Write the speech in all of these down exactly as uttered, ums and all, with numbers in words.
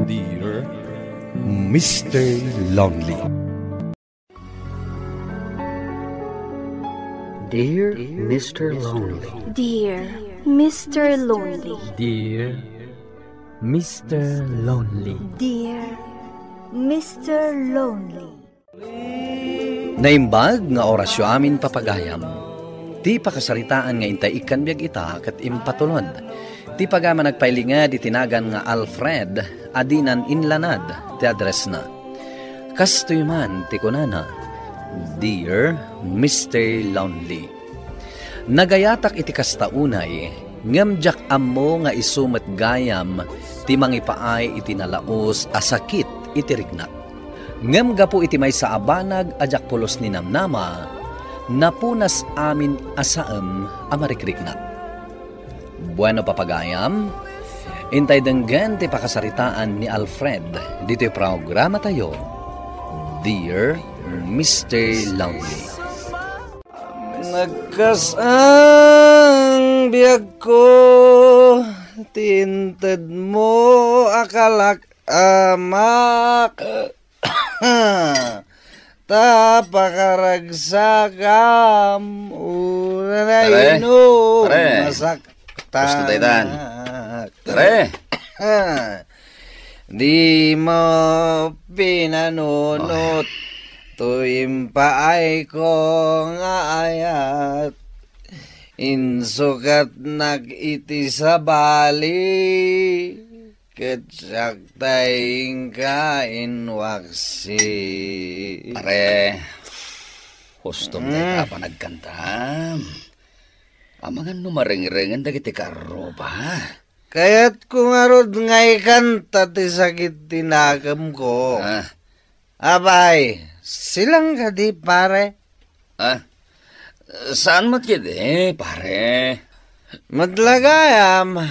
Dear Mister Lonely. Dear Mister Lonely. Dear Mister Lonely. Dear Mister Lonely. Dear Mister Lonely. Naimbag nga orasyo amin, papagayam. Ti pakasaritaan nga intay ikkan biag ita ket impatulod. Ti pagayam a nagpailinged iti nagan nga Alfred a dinan inlanad ti addressna. Kastoy man ti kunana, "Dear Mister Lonely." Nagayatak iti kasta unay, ngem diak ammo nga isu met gayam ti mangipaay iti nalaus a sakit iti riknak. Ngem gapu iti maysa a banag a diak pulos ninamnama, napunas amin a saem a marikriknak. Bueno, papagayam, intay denggen ti pakasaritaan ni Alfred ditoy programatayo, Dear Mister Lonely. Nagkasang biagko ti intedmo a kalak-, amak. Ta pakaragsakam, uray Pare, no pare. Masaktan. Gusto tayo dan. Pare. Di mo pinanunot, ay. Tuimpaay ko nga ayat. Insukat nak iti sabali. Ket siak tay inka inwaksi. Pare, hustom dayta a panagkantam. Amangan no marengrengen dagiti karruba. Kayatko ngarud nga ikanta ti sakit ti nakemko. Ah. Apay, silang kadi, pare? Ah, saan met kadi, pare? Met la gayam,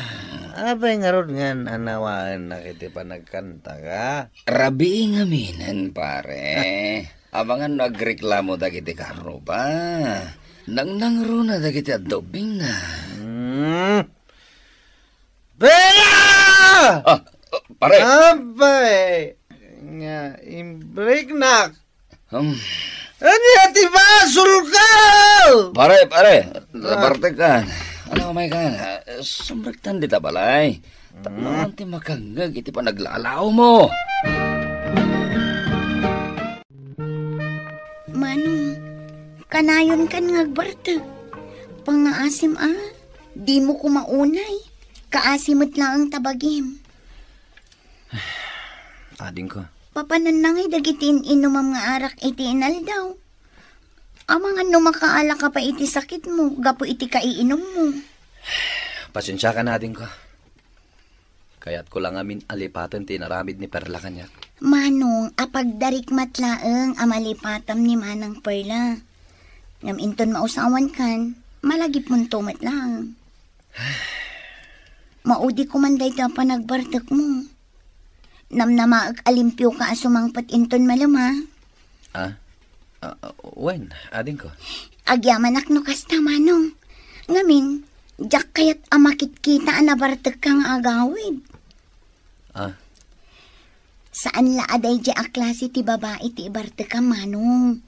apay ngarud nga anawaennak iti panagkantaka? Rabii ngaminen, pare. Amangan no agreklamo dagiti karruba. Nangnangruna dagiti adda ubbingna. Hmm. Bea! Ah, pare. Apay, nga imbriknak. Hmm. Ania ti basolko? Pare, pare, ah. Nabartek ka. Ano, may ka? Sumrektan dita balay. Tapno Hmm. ti makangngeg iti panaglalaomo. Manong, kanayon kan nga agbartek. Pangaasim a, dimo koma unay. Kaasi met laeng ta bagim. Adingko. Papananna ngay dagiti in-inumam nga arak iti inaldaw. Amangan no makaala ka pay iti sakitmo gapu iti kaiinummo. Pasensiakan, adingko. Kayatko la ngamin a lipaten ti inaramid ni Perla kaniak. Manong, apagdarik met laeng a malipatam ni Manang Perla. Ngem inton mausawankan, malagipmonto met laeng. Maudi koman daytoy a panagbartekmo. Namnamaek a limpioka a sumangpet inton malem a. Ah? Ah, ah, wen, adingko. Agyamanak no kasta, Manong. Ngamin, diak kayat a makitkita a nabartekka nga agawid. Ah? Saan la a daydiay a klase ti babai ti ibartekam, Manong.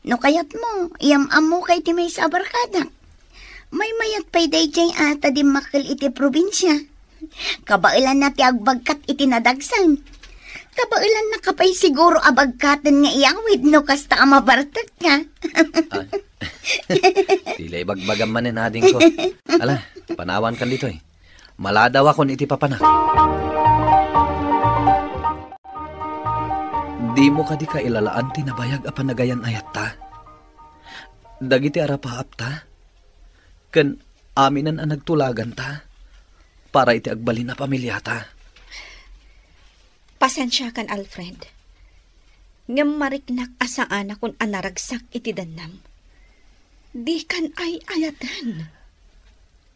No kayatmo, iyam-ammok iti maysa a barkadak. Maymayat pay daydiay a ta dimmakkel iti probinsia. Kabaelanna ti agbagkat iti nadagsen. Kabaelannaka pay siguro a bagkaten nga iyawid no kasta a mabartekka. Ah, ti la ibagbagam manen, adingko. Ala, panawankan ditoy. Maladawakon iti papanak. Dimo kadi kailalaan ti nabayag a panagayan-ayatta? Dagiti arapaapta? Ken aminen a nagtulaganta para iti agbalin a pamiliata? Pasensiakan, Alfred. Ngem mariknak a saanakon a naragsak iti dannam. Dikan ay-ayaten.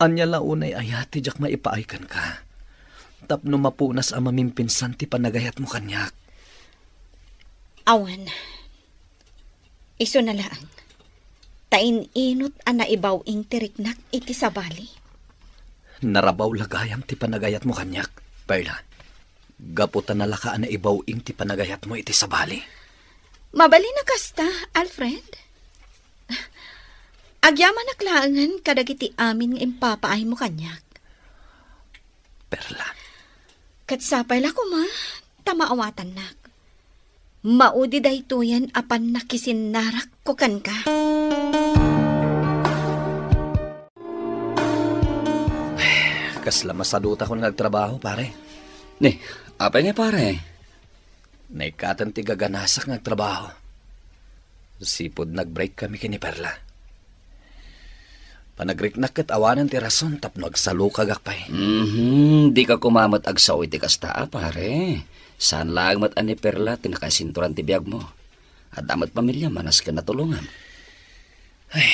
Ania la unay aya ti diak maipaay kenka, tapno mapunas a mamimpinsan ti panagayatmo kaniak? Awan. Isuna laeng, ta in-inot a naibaw-ing ti riknak iti sabali. Narabaw la gayam ti panagayatmo kaniak, Perla. Gapu ta nalaka a naibaw-ing ti panagayatmo iti sabali. Mabalin a kasta, Alfred. Agyamanak laengen kadagiti amin nga impapaaymo kaniak. Perla. Ket sapay la koma ta maawatannak. Maudi daytoyen a pannakisinnarek ko kenka. Kasla masadutakon nga agtrabaho, pare. Ni, apay nga, pare? Naikkaten ti gaganasak nga agtrabaho. Sipud nag-break kami ken ni Perla. Panagriknak ket awanen ti rason tapno agsalukagak pay. Mhm, dika koma met agsao iti kasta a, pare. Saan laeng met a ni Perla ti nakasinturan ti biagmo. Adda met pamiliam a nasken a tulongam. Ay,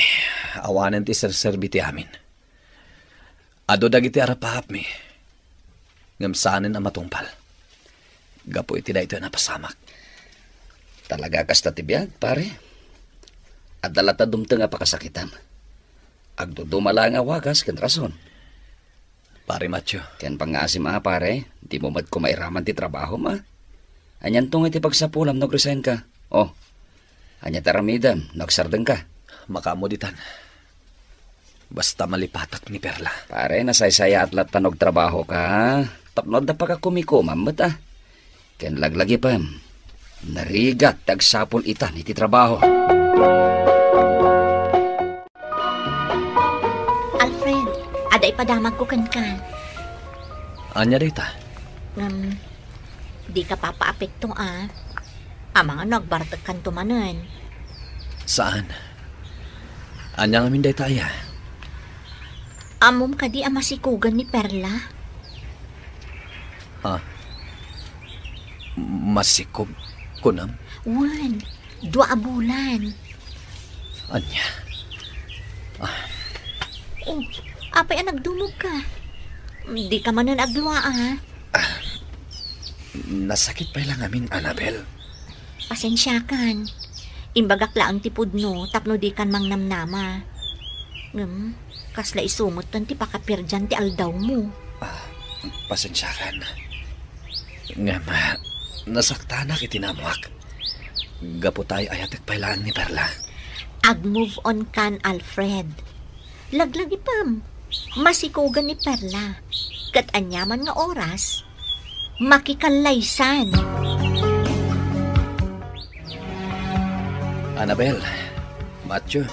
awanen ti serserbi ti amin. Adu dagiti arapaapmi, ngem saanen a matungpal. Gapu iti daytoy a napasamak. Talaga kasta ti biag, pare. Adda latta dumteng a pakasakitam. Agduduma laeng a wagas ken rason. Pare Matthew. Ken pangngaasim a, pare, dimo met koma iraman ti trabahom a. Anianto nga iti pagsapulam no agresign ka? Oh, ania ti aramidem no agsardeng ka? Makaammo ditan. Basta malipatak ni Perla. Pare, nasaysayaat latta no agtrabaho ka. Tapno adda pakakumikomam met a. Ken laglagipem, narigat ti agsapul itan iti trabaho. Alfred, adda ipadamagko kenka. Ania dayta? Ngem, dika papaapekto a. Amangan no agbartekkanto manen. Saan? Ania ngamin dayta aya? Ammom kadi a masikogen ni Perla? Ha? Masikog, kunam? Wen, dua a bulan. Ania? Ah. Oh, apay a nagdumogka? Dika manen aglua a. Ah, nasakit pay la ngamin, Annabel. Pasensiakan. Imbagak laeng ti pudno tapno dikan mangnamnama. Ngem, kasla isu metten ti pakaperdian ti aldawmo. Ah, pasensiakan. Ngem, ah, nasaktanak iti naammoak. Gapu ta ay-ayatek pay laeng ni Perla. Ag-move on kan, Alfred. Laglagipem, masikogen ni Perla. Ket aniaman nga oras, makikallaysan. Annabel, Matthew,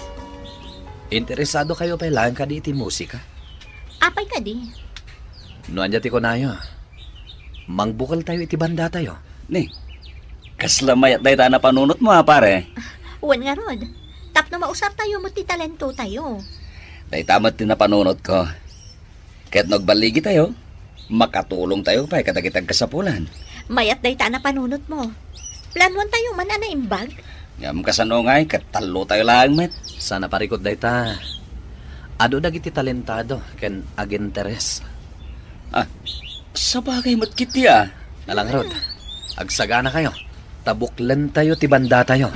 interesado kayo pay laeng kadi iti musika? Apay kadi? No ania ti kunayo, mangbukel tayo iti banda tayo. Ni, kasla mayat dayta a napanunot mo, a, pare? Wen ngarud, tapno mausar tayo met ti talento tayo. Dayta met ti napanunot ko. Ket no agballigi tayo, makatulong tayo pay kadagiti agkasapulan. Mayat dayta a napanunot mo. Planuan tayo man a naimbag. Ngem kasano ngay, ket tallo tayo laeng met. Saan a parikut dayta. Adu dagiti talentado ken aginteres. Ah, sabagay met kiti, ah. Ala ngarud, agsagana kayo. Tabuklentayo ti bandatayo.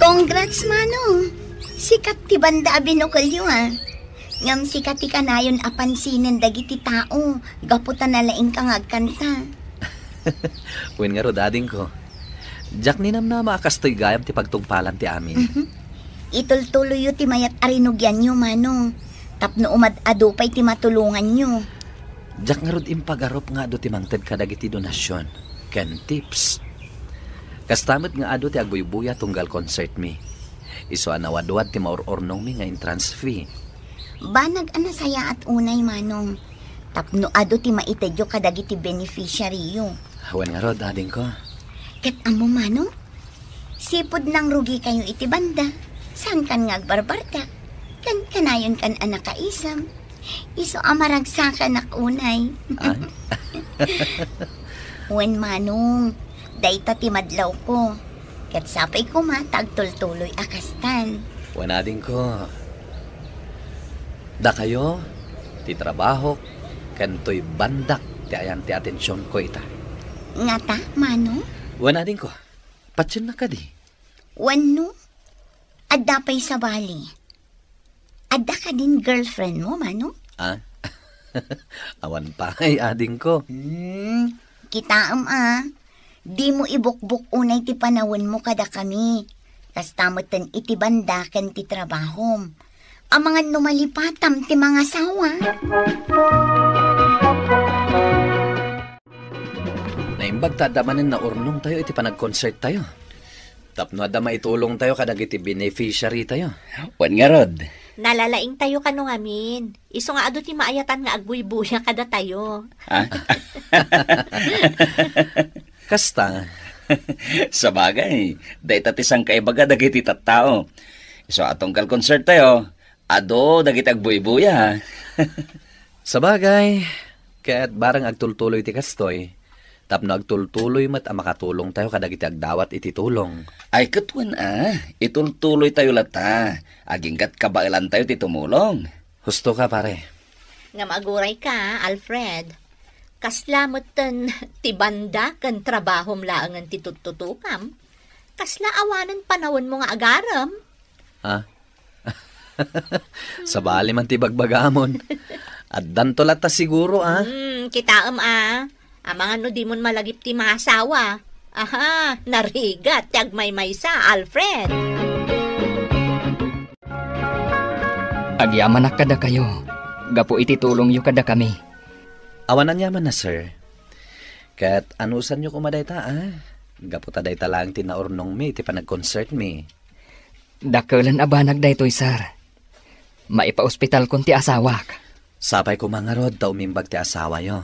Congrats, Manong! Sikat ti banda a binukelyo, ah. Ngem sika ti kanayon a pansinen dagiti tao gapu ta nalaingka nga agkanta. Wen ngarud, adingko. Diak ninamnama a kastoy gayam ti pagtungpalan ti amin. Mhm. Itultuloyyo ti mayat a rinugianyo, Manong, tapno umad-adu pay ti matulonganyo. Diak ngarud impagarup nga adu ti mangted kadagiti donasyon ken tips. Kasta met nga adu ti agbuybuya tunggal concert mi. Isu a nawadwad ti maur-urnongmi nga entrance fee. Banag a nasayaat unay, Manong, tapno adu ti maitedyo kadagiti beneficiaryyo. Wen ngarud, adingko. Ket ammo, Manong, sipud nangrugikayo iti banda, saankan nga agbarbardak. Kan-, kanayonkan a nakaisam. Isu a maragsakanak unay. Ah? Wen, Manong, dayta ti madlawko. Ket sapay koma ta agtultuloy a kastan. Wen, adingko. Dakayo, ti trabahok, ken toy bandak ti ayan ti atensionko ita. Ngata, Manong? Wen, adingko. Patiennak kadi? Wenno, adda pay sabali. Adda kadin girlfriend mo, Manong? Ah? Awan pay, adingko. Hmm, kitaem a, dimo ibukbok unay ti panawenmo kadakami. Kasta metten iti banda ken ti trabahom. Amangan no malipatam ti mangasawa. Naimbag ta adda manen naurnongtayo iti panagkonserttayo. Tapno adda maitulongtayo kadagiti beneficiarytayo. Wen ngarud. Nalalaingtayo kano ngamin. Isu nga adu ti maayatan nga agbuybuya kadatayo. Ha? Kasta. Sabagay, dayta ti sangkaibaga dagiti tattao. Isu a tunggal konserttayo, adu dagiti agbuybuya. Sabagay, ket bareng agtultuloy ti kastoy, tapno agtultuloy met a makatulongtayo kadagiti agdawat iti tulong. Ay, ket wen a, itultuloytayo latta, aginggat kabaelantayo ti tumulong. Husto ka, pare. Ngem aguray ka, Alfred. Kasla metten ti banda ken trabahom laengen ti tuttutukam. Kasla awanen panawenmo nga agarem? Ha? Sabali man ti bagbagamon. Addanto latta siguro, a. Hmm, kitaem, a. Amangan no dimon malagip ti masawa. Aha, narigat ti agmaymaysa, Alfred. Agyamanak kadakayo, gapu iti tulongyo kadakami. Awan aniamanna, sir. Ket anusanyo koma dayta, a? Gapu ta dayta laeng ti naurnongmi iti panagkonsertmi. Dakelen a banag daytoy, sir. Maipaospitalkon ti asawak. Sapay koma ngarud ta umimbag ti asawayo.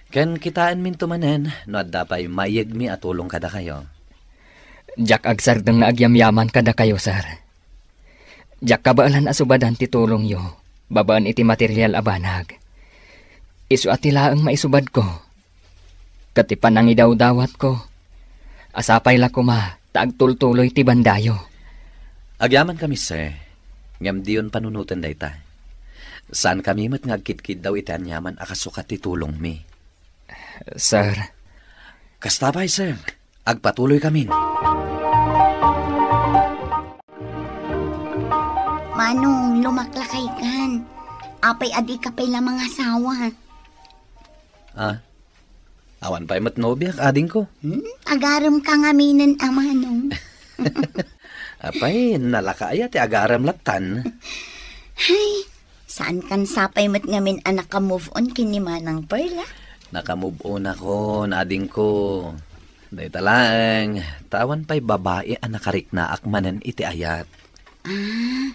Ken kitaenminto manen no adda pay maiyegmi a tulong kadakayo. Diak agsardeng nga agyamyaman kadakayo, sir. Diak kabaelan a subadan ti tulongyo babaen iti material a banag. Isu a ti laeng maisubadko. Ket ti panangidawdawatko, a sapay la koma ta agtultuloy ti bandayo. Agyamankami, sir, ngem diyon panunoten dayta. Saankami met nga agkidkiddaw iti aniaman a kasukat ti tulongmi. Sir. Kasta pay, sir. Agpatuloykamin. Manong, lumaklakaykan. Apay a dika pay la mangasawa? Ah, awan pay met nobiak, adingko. Hmm? Agarem ka ngaminen a, Manong. Apay, nalaka aya ti agarem lattan. Ay, saankan sapay met ngamin a naka-move on ken ni Manang Perla? Naka-move on ako, adingko. Dayta laeng, ta awan pay babai a nakariknaak manen iti ayat. Ah,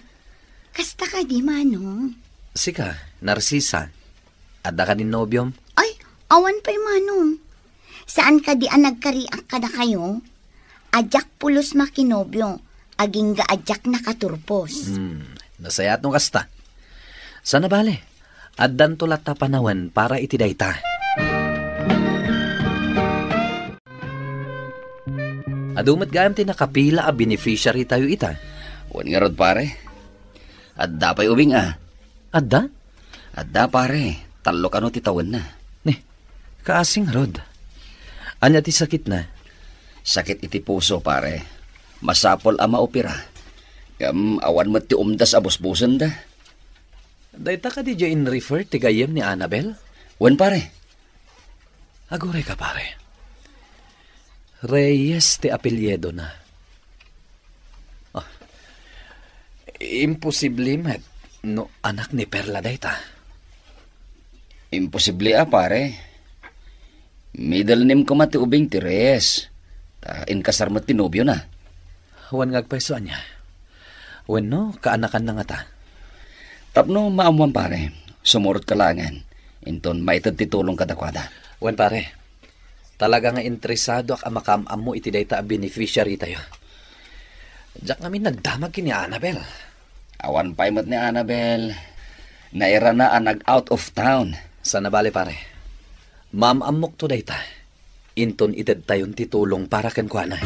kasta kadi, Manong? Sika, Narcisa, adda kadin nobiom? Ay, awan pay, Manong. Saan kadi a nagkariak kadakayo? A diak pulos makinobio, agingga a diak nakaturpos. Hmm, nasayaat no kasta. Sana bale, addanto latta panawen para iti dayta. Adu met gayam ti nakapila a beneficiary tayo ita. Wen ngarud, pare. Adda pay ubing a. Adda? Adda, pare. Tallo kano ti tawenna. Ni, kaasi ngarud. Ania ti sakitna? Sakit iti puso, pare. Masapul a maopera. Ngem awan met ti umdas a busbusenda. Dayta kadi diay in-refer ti gayyem ni Annabel? Wen, pare. Aguray ka, pare. Reyes ti apelyidona. Ah, imposible met no anak ni Perla dayta. Imposible a, pare. Middle name koma ti ubing ti Reyes. Ta inkasar met ti nobiona. Wen nga agpayso ania? Wenno, kaanakanna ngata? Tapno maammuan, pare, sumurot ka laengen. Inton maited ti tulong kadakuada. Wen, pare, talaga nga interesadoak a makaam-ammo iti dayta a beneficiary tayo. Diak ngamin nagdamag ken ni Annabel. Awan pay met ni Annabel. Nairana a nag-out of town. Sana bale, pare. Maam-ammokto dayta. Inton itedtayon ti tulong para kenkuana.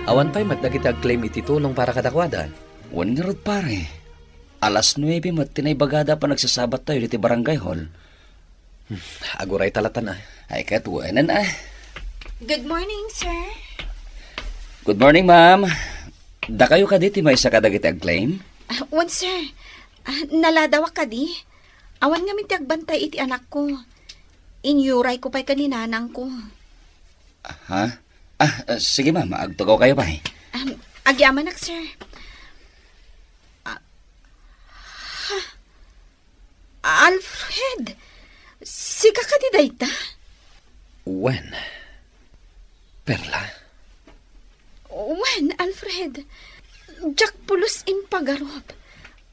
Awan pay met dagiti agclaim iti tulong para kadakuada. Wen ngarud, pare. Alas nuebe met ti naibagada a panagsasabattayo iti barangay hall. Hmm, aguray ta lattan a. Ay, ket wenen a. Good morning, sir. Good morning, ma'am. Dakayo kadi ti maysa kadagiti agclaim? Ah, wen, sir. Ah, naladawak kadi. Awan ngamin ti agbantay iti anakko. Inyurayko pay ken ni nanangko. Ha? Ah, ah, sige, ma'am. Agtugaw kayo pay. Um, agyamanak, sir. Ah, ha? Alfred! Sika kadi dayta? Wen, Perla. Wen, Alfred. Diak pulos impagarup.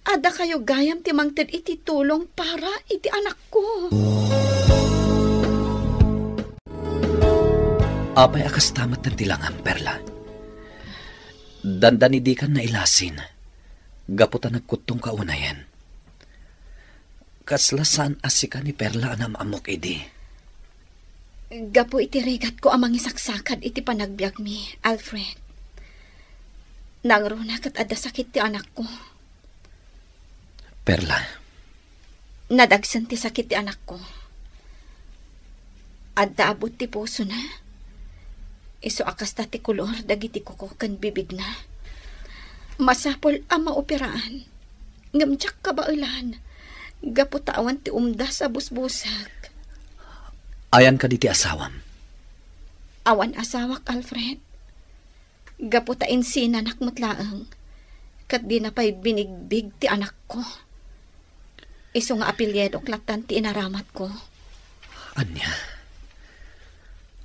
Adda kayo gayam ti mangted iti tulong para iti anakko. Apay a kasta met ti langam, Perla? Dandani dikan nailasin, gapu ta nagkuttongka unayen. Kasla saan a sika ni Perla a naam-ammok idi. Gapu iti rigatko a mangisaksakad iti panagbiagmi, Alfred. Nangruna ket adda sakit ti anakko. Perla. Nadagsen ti sakit ti anakko. Adda abut ti pusona. Isu a kasta ti kolor dagiti kuko ken bibigna. Masapul a maoperaan. Ngem diak kabaelan. Gapu ta awan ti umdas a busbusek. Ayan kadi ti asawam? Awan asawak, Alfred. Gapu ta insinanak met laeng, ket dina pay binigbig ti anakko. Isu nga apelyidok lattan ti inaramatko. Ania?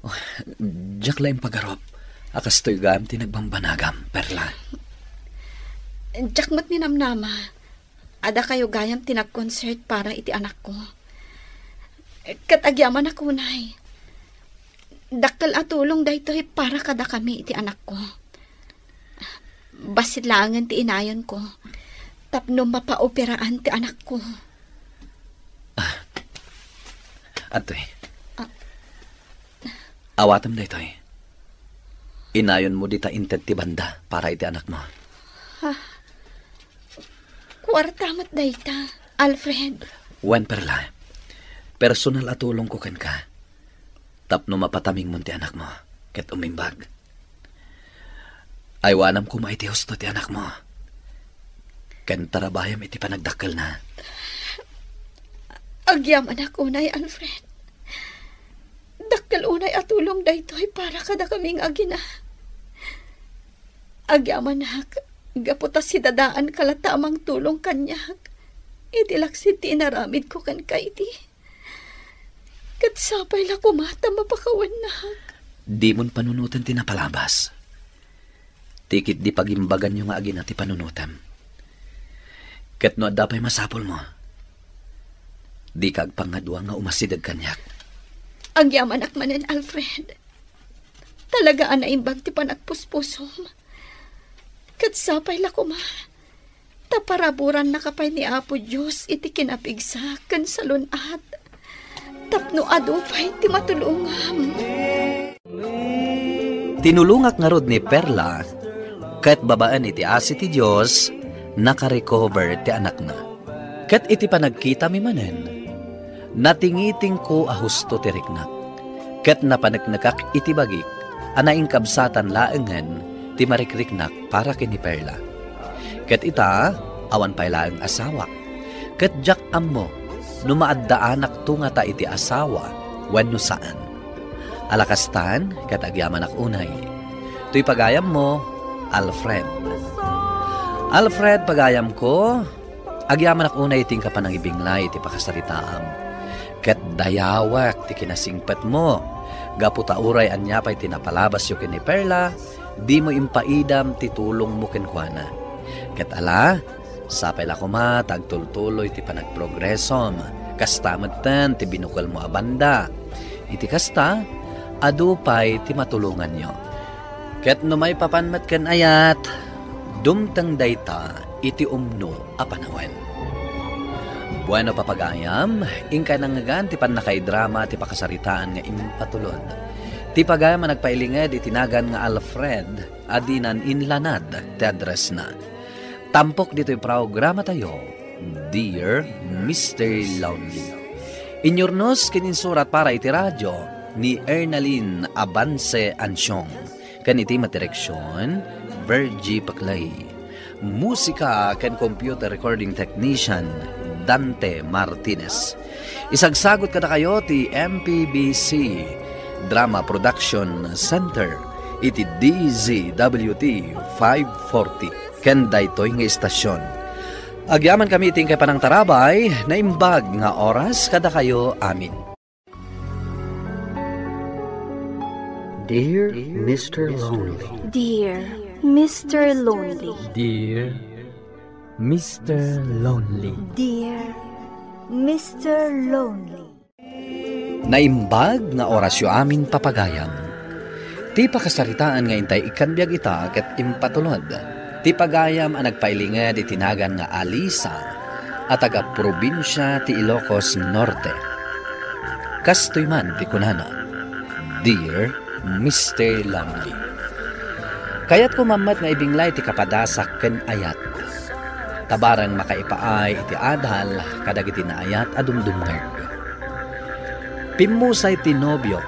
Oh, diak la impagarup a kastoy gayam ti nagbambanagam, Perla. Diak met ninamnama. Adda kayo gayam ti nag-concert para iti anakko. Ket agyamanak unay. Dakkel a tulong daytoy para kadakami iti anakko. Bassit laengen ti inayonko tapno mapaoperaan ti anakko. Ah. Adtoy. Ah. Awatem daytoy. Inayonmo dita inted ti banda para iti anakmo. Ha? Kuarta met dayta, Alfred. Wen, Perla. Personal a tulongko kenka. Tapno mapatamingmon ti anakmo, ket umimbag. Aywanam koma iti husto ti anakmo. Ken tarabayam iti panagdakkelna. Agyamanak unay, Alfred. Dakkel unay a tulong daytoy para kadakami nga agina. Agyamanak, gapu ta sidadaanka latta a mangtulong kaniak iti laksid ti inaramidko kenka idi. Ket sapay la koma ta mapakawannak. Dimon panunoten ti napalabas. Ti ketdi pagimbaganyo nga agina ti panunotem. Ket no adda pay masapulmo, dika agpangngaduam nga umasideg kaniak. Agyamanak manen, Alfred. Talaga a naimbag ti panagpuspusom. Ket sapay la koma ta paraburannaka pay ni Apo Dios iti kinapigsa ken salun-at tapno adu pay ti matulongam. Tinulongak ngarud ni Perla, ket babaen iti asi ti Dios, nakarecover ti anakna. Ket iti panagkitami manen, natingitingko a husto ti riknak, ket napaneknekak iti bagik a nainkabsatan laengen ti marikriknak para ken ni Perla. Ket ita, awan pay laeng asawak, ket diak ammo no maaddaanak to ngata iti asawa wenno saan. Ala kastan, ket agyamanak unay. Toy pagayammo, Alfred. Alfred, pagayamko, agyamanak unay ti inka panangibinglay iti pakasaritaam. Ket dayawek ti kinasingpetmo, gapu ta uray ania pay ti napalabasyo ken ni Perla, dimo impaidam ti tulongmo kenkuana. Ket ala, sapay la koma ta agtultuloy ti panagprogresom, kasta metten ti binukelmo a banda. Iti kasta, adu pay ti matulonganyo. Ket no maipapan met ken ayat, dumteng dayta iti umno a panawen. Bueno, papagayam, inkay nangngegan ti pannakaidrama ti pakasaritaan nga impatulod. Ti pagayam a nagpailinged iti nagan nga Alfred a dinan inlanad ti addressna. Tampok ditoy programatayo, Dear Mister Lonely. Inyurnos ken insurat para iti radio ni Ernalyn Avance Ansiong, ken iti madireksion, Virgie Paclay. Musika ken computer recording technician, Dante Martinez. Isagsagot kadakayo ti M P B C Drama Production Center iti D Z W T five forty ken daytoy nga istasyon. Agyamankami iti inkay panangtarabay, naimbag nga oras kadakayo amin. Dear Mister Lonely. Dear Mister Lonely. Dear Mister Lonely. Dear Mister Lonely. Naimbag nga orasyo amin, papagayam. Ti pakasaritaan nga intay ikkan biag ita ket impatulod ti pagayam a nagpailinged iti nagan nga Alisa a taga-probinsia ti Ilocos Norte. Kastoy man ti kunana, "Dear Mister Lonely, kayatko mammet nga ibinglay ti kapadasak ken ayat, ta bareng makaipaay iti adal kadagiti naayat a dumdumngeg. Pimmusay ti nobio,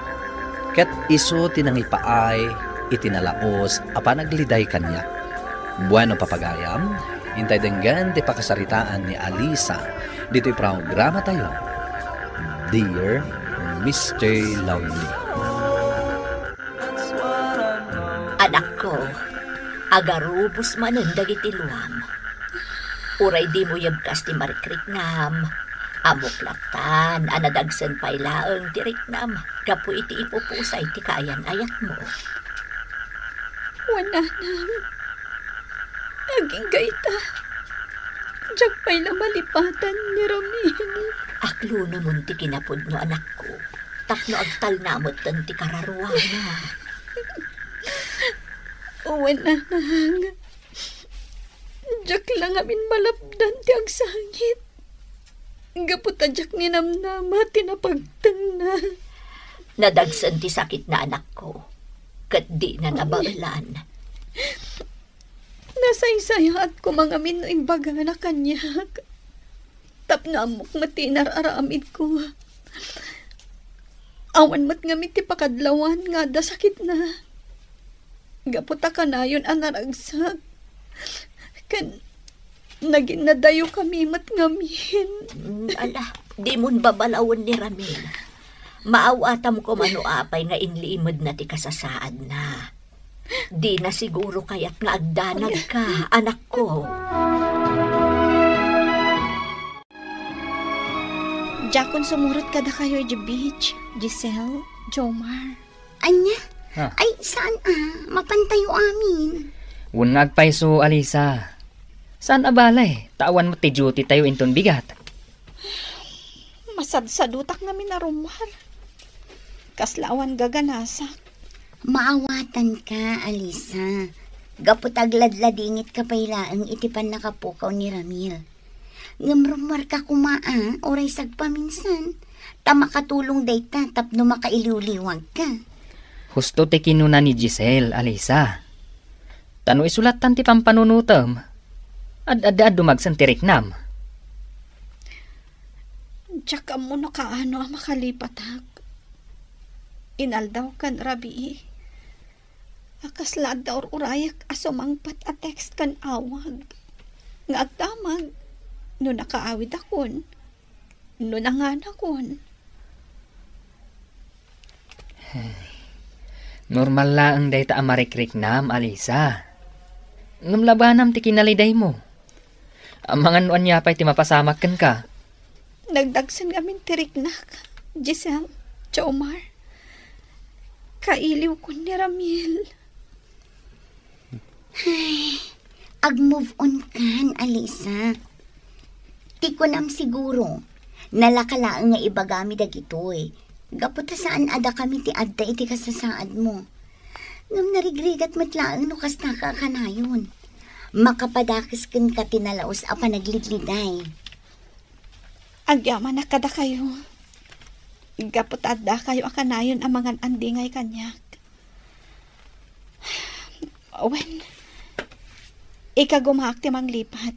ket isu ti nangipaay iti nalaus a panagliday kaniak." Bueno, papagayam, intay denggen ti pakasaritaan ni Alisa ditoy programatayo, Dear Mister Lonely. Anakko, agarubos manen dagiti luam. Uray dimo yebkas ti marikriknam, ammok lattan a nadagsen pay laeng ti riknam gapu iti ipupusay ti kaayan-ayatmo. Wen, nanang, agingga ita. Diak pay la malipatan ni Ramil. Aklonamon ti kinapudno, anakko, tapno agtalna metten ti kararuana. Wen, nanang, diak la ngamin malapdan ti agsangit. Gapu ta diak ninamnama ti napagtengna. Nadagsen ti sakitna, anakko, ket dina nabaelan. Nasaysayaat koma ngamin no imbagana kaniak, tapno ammok met ti inar-aramidko. Awan met ngamin ti pakadlawan nga adda sakitna. Gapu ta kanayon a naragsak, ken naginnadayokami met ngamin. Mm, ala, dimon babalawen ni Ramil. Maawatam koma no apay nga inlimedna ti kasasaadna. Dina siguro kayat nga agdanagka, anakko. Diakon sumurot kadakayo idiay beach, Giselle, Jomar. Ania? Ha? Ay, saan a? Mapantayo amin. Wen nga agpayso, Alisa. Saan a balay, ta awan met ti duty tayo inton bigat. Masadsadutak ngamin a rummuar. Kasla awan gaganasak. Maawatanka, Alisa. Gapu ta agladladingitka pay laeng iti pannakapukaw ni Ramil. Ngem rummuarka koma a, uray sagpaminsan, ta makatulong dayta tapno makailiwliwagka. Husto ti kinuna ni Giselle, Alisa. Ta no isu lattan ti pampanunotem, ad-adda a dumagsen ti riknam. Diak ammo no kaano a makalipatak. Inaldaw ken rabii a kasla adda ur-urayak a sumangpet a text ken awag nga agdamag no nakaawidakon, no nanganakon. Normal laeng dayta a marikriknam, Alisa. Ngem labanam ti kinalidaymo. Amangan no ania pay ti mapasamak kenka. Nagdagsen ngamin ti riknak, Giselle, Jomar. Kailiwkon ni Ramil. Ay, ag-move on kan, Alisa. Ti kunam siguro, nalaka laeng nga ibagami dagitoy. Gapu ta saan a dakami ti adda iti kasasaadmo. Ngem narigrigat met laeng no kastaka a kanayon. Makapadakes kenka ti nalaus a panaglidliday. Agyamanak kadakayo. Gapu ta addakayo a kanayon a mangan-andingay kaniak. Wen, ikagumaak ti manglipat.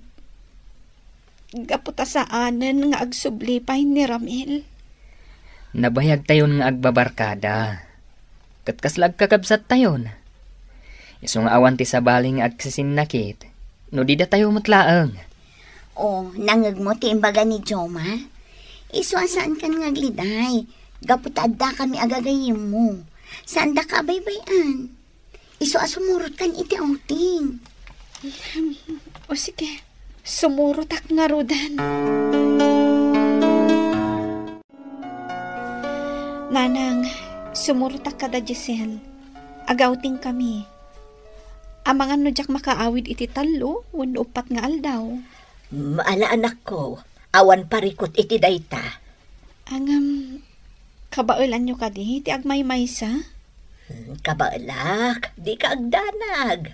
Gapu ta saanen nga agsubli pay ni Ramil. Nabayagtayon nga agbabarkada. Ket kasla agkakabsattayon. Isu nga awan ti sabali nga agsisinnakit, No di datayo met laeng. O, nangngegmo ti imbaga ni Jomar? Isu a saankan nga agliday, gapu ta addakami a gagayyemmo. Saandaka a baybay-an. Isu a sumurotkan iti outing. O sige, sumurotak ngaruden. Nanang, sumurotak kada Giselle. Agouting kami. Amangan no diak makaawid iti tallo wenno uppat nga aldaw. Ala, anakko, awan parikut iti dayta. Ngem, kabaelanyo kadi ti agmaymaysa? Hmm, kabaelak, dika agdanag.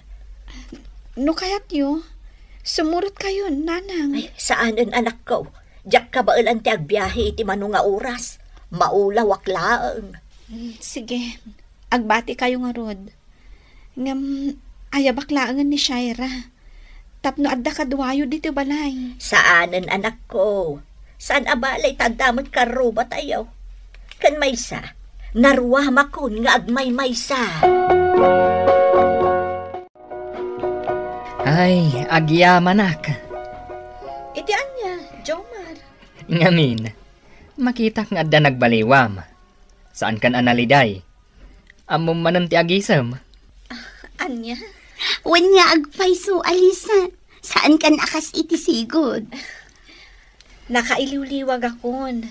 No kayatyo, sumurotkayon, nanang. Ay, saanen, anakko. Diak kabaelan ti agbiahe iti mano nga oras. Maulawak laeng. Hmm, sige, agbatikayo ngarud. Ngem, ayabak laengen ni Shaira. Tapno adda kaduayo ditoy balay. Saanen, anakko. Saan a balay ta adda met karrubatayo. Ken maysa, naruamakon nga agmaymaysa. Ay, agyamanak. Iti ania, Jomar? Ngamin, makitak nga adda nagbaliwam. Saankan a naliday. Ammom manen ti agisem. Ah, ania? Wen nga agpayso, Alisa. Saankan a kas iti sigud. Nakailiwliwagakon.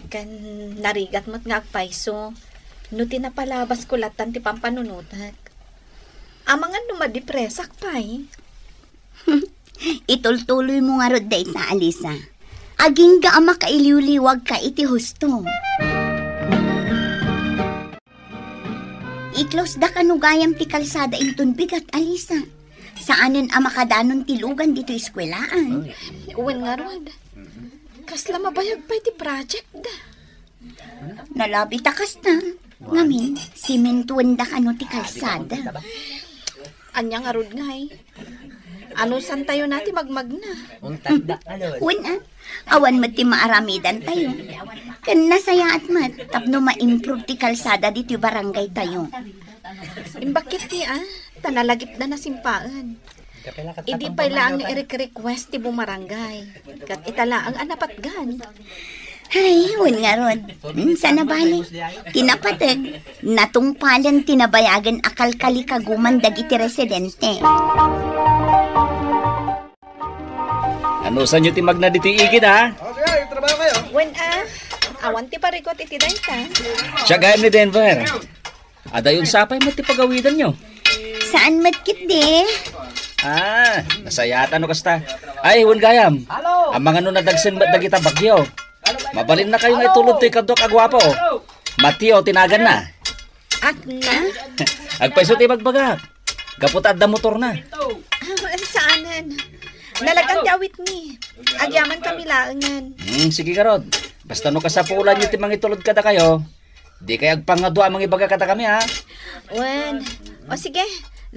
Ken narigat met nga agpayso. No ti napalabasko lattan ti pampanunotek. Amangan no madepresak pay. Itultuloymo ngarud dayta, Alisa. Agingga a makailiwliwagka iti husto. I-close da kano gayam ti kalsada inton bigat, Alisa. Saanen a makadanon ti lugan ditoy eskuelaan. Wen ngarud, kasla mabayag pay ti project da. Nalabi ta kasta. Ngamin, simintuenda kano ti kalsada. Ania ngarud ngay? Anusantayo na ti magmagna. Wen a, awan met ti maaramidantayo. Ken nasayaat met tapno ma-improve ti kalsada ditoy barangaytayo. Imbakit ti a, ta nalagipda nasimpaen. Idi pay laeng nga irek-request ti bumarangay, ket ita laeng a napatgan. Ay, wen ngarud. Hmm, sana bale. Ti napateg, natungpalen ti nabayagen a kalkalikaguman dagiti residente. Anusanyo ti magna ditoy igid, ha? Wen a, awan ti parikut iti dayta. Siak gayam ni Denver. Adayon sapay met ti pagawidanyo. Saan met ketdi? Ah, nasayaat no kasta. Ay, wen gayam. Amangan no nadagsen met dagita bagyo. Mabalinnakayo nga itulod toy kaduak a guapo. Mateo ti naganna. Agna? Agpayso ti bagbagak. Gapu ta adda motorna. Ah, saanen. Nalagan ti awitmi. Agyaman kami laengen. Hmm, sige garud. Basta no kasapulanyo ti mangitulod kadakayo, dikay agpangadua a mangibaga kadakami, ha? Wen. O sige,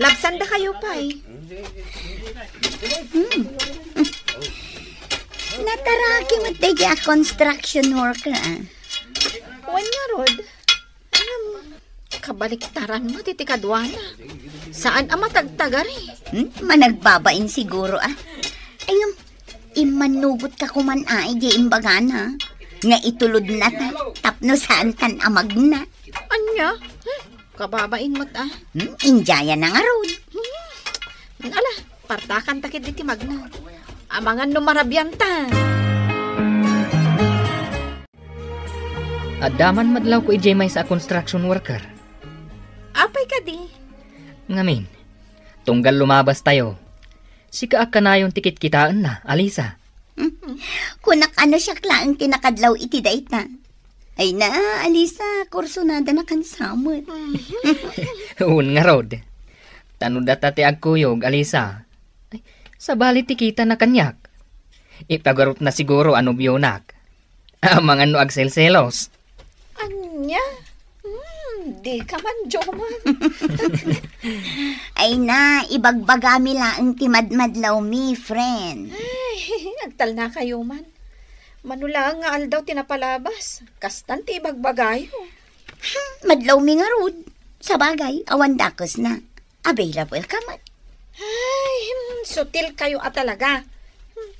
labsandakayo pay. Hmm. Nataraki met daydi a construction worker, ah. Wen ngarud. Ngem, kabaliktaran met iti kaduana. Saan a matagtagari. Hmm? Managbabain siguro, ah. Ay, ngem, immannugotka koman, ah, idiay imbagana. Nga itulodna ta, tapno saantan a magna. Ania? Hmm? Kababain met, ah. Hmm? Indiayan na ngarud. Hmm. Ala, partakanta ketdi ti magna. Amangan no marabianta. Adda man madlawko idiay maysa a construction worker. Apay kadi? Ngamin, tunggal lumabastayo, sika a kanayon ti kitkitaenna, Alisa. Kunak a no siak laeng ti nakadlaw iti dayta. Ay na, Alisa, kursunada na kan samet. Wen ngarud. Ta no data ti agkuyog, Alisa. Ay, sabali ti kita na kaniak. Ipagarupna siguro a nobionak. Amangan no agselselos. Ania? Hmm, dika man, Joman. Ay na, ibagbagami laeng ti madmadlawmi, friend. Ay, agtalnakayo man. Mano laeng nga aldaw ti napalabas, kastan ti ibagbagayo. Hmm, madlawmi ngarud. Sabagay, awan dakesna. Available ka met. Ay, hmm, sutil kayo a talaga. Hmm,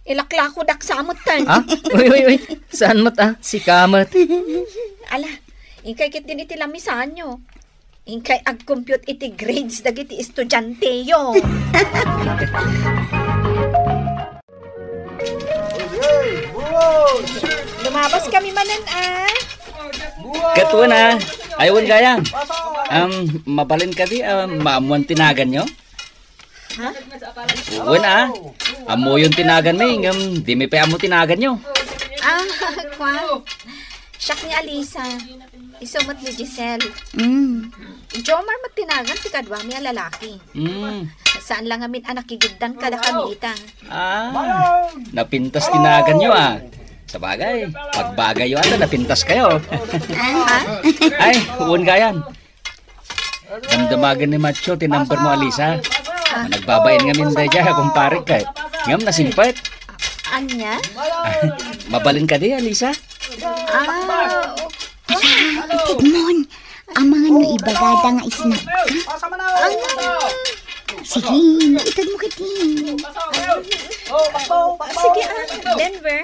ilaklakodak sa amutan. Ah? Uy, uy, uy. Saan met, ah? Sika met. Ala, inkay ket din iti lamisanyo. Inkay ag-compute iti grades dagiti estudianteyo. Lumabas kami manen, ah. Ket wen, ah. Ay, wen gayam. Um, mabalin kadi, um, maammuan ti naganyo? Ha? Wen, ah. Ammoyon ti naganmi, ngem dimi pay ammo ti naganyo. Ah, kua. Siak ni Alisa. Isu met ni Giselle. Mm. Jomar met ti nagan ti kaduami a lalaki. Mm. Saan la ngamin a nakigiddan kadakami ita. Ah, napintas ti naganyo, ah. Sabagay, pagbagayyo ata napintas kayo. Ah. Ay, wen gayam. Damdamagen ni Matthew ti number mo, Alisa. Ah. Nagbabain ngamin daydiay a kumparik ket. Ngem nasimpet. Ania? Mabalin kadi, Alisa? Ah, Ited mon, amangan no ibagada nga snack ka? Sige, ited mo kadi. Sige, ah, Denver.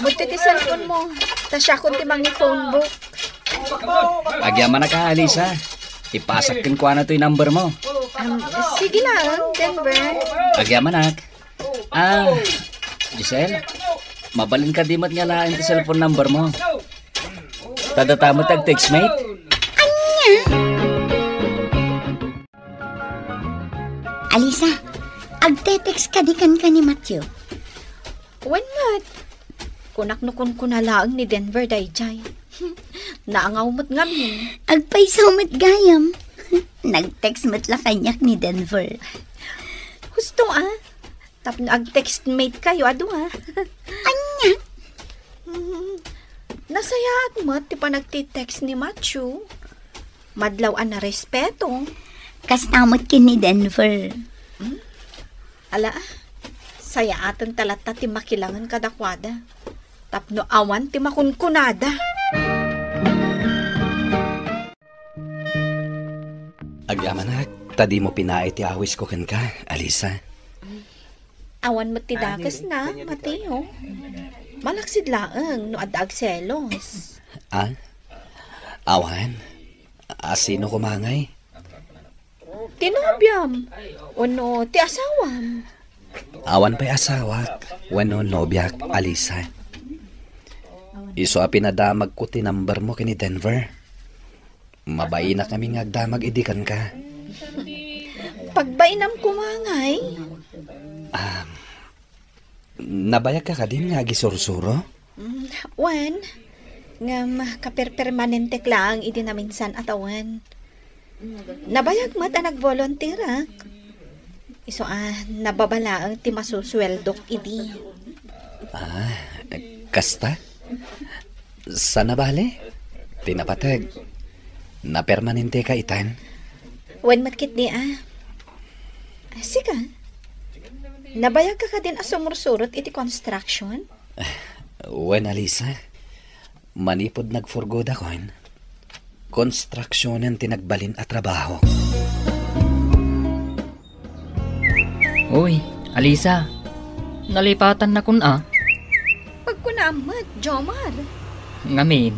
Buti ti cellphone mo. Ta siakon ti mangi-phone book. Agyamanak a, Alisa. Ipasak kenkuana toy number mo. Um, sige lang, Denver. Agyamanak. Ah, Giselle, mabalin kadi met nga alaen ti cellphone number mo. Ta data met ti ag-textmate. Ania? Alisa, agte-text kadi kenka ni Matthew? Wen met. Kunak no kunkuna laeng ni Denver daydiay. Naangaw met ngamin. Agpayso met gayam. Nag-text met la kaniak ni Denver. Husto, ah. Tapno ag-textmate kayo a dua. Ania? Mm, nasayaat met ti panagti-text ni Matthew. Madlaw a narespeto. Kasta met ken ni Denver. Hmm? Ala, sayaaten ta latta ti makilangen kadakuada. Tapno awan ti makunkunada. Agyamanak, ta dimo pinaay ti awisko kenka, Alisa. Awan met ti dakesna, Mateo. Malaksid laeng no adda agselos. Ah? Awan? A, sino koma ngay? Ti nobiam, wenno ti asawam? Awan pay asawak wenno nobiak, Alisa. Isu a pinadamagko ti number mo ken ni Denver. Mabainak ngamin nga agdamag idi kenka. Pagbainam koma ngay? Ah, nabayagka kadin nga agisursuro? Mm, wen, ngem kaperpermanentek laeng idi naminsan a tawen. Nabayag met a nagvolunteerak. Isu a nababa laeng ti masusueldok idi. Ah, kasta? Saan a bale? Ti napateg, napermanenteka itan? Wen met ketdi a. Sika? Nabayagka kadin a sumursurot iti construction? Wen, Alisa. Manipud nagfurgodakon, konstruksionen ti nagbalin a trabahok. Uy, Alisa. Nalipatannakon a. Pagkunam met, Jomar. Ngamin,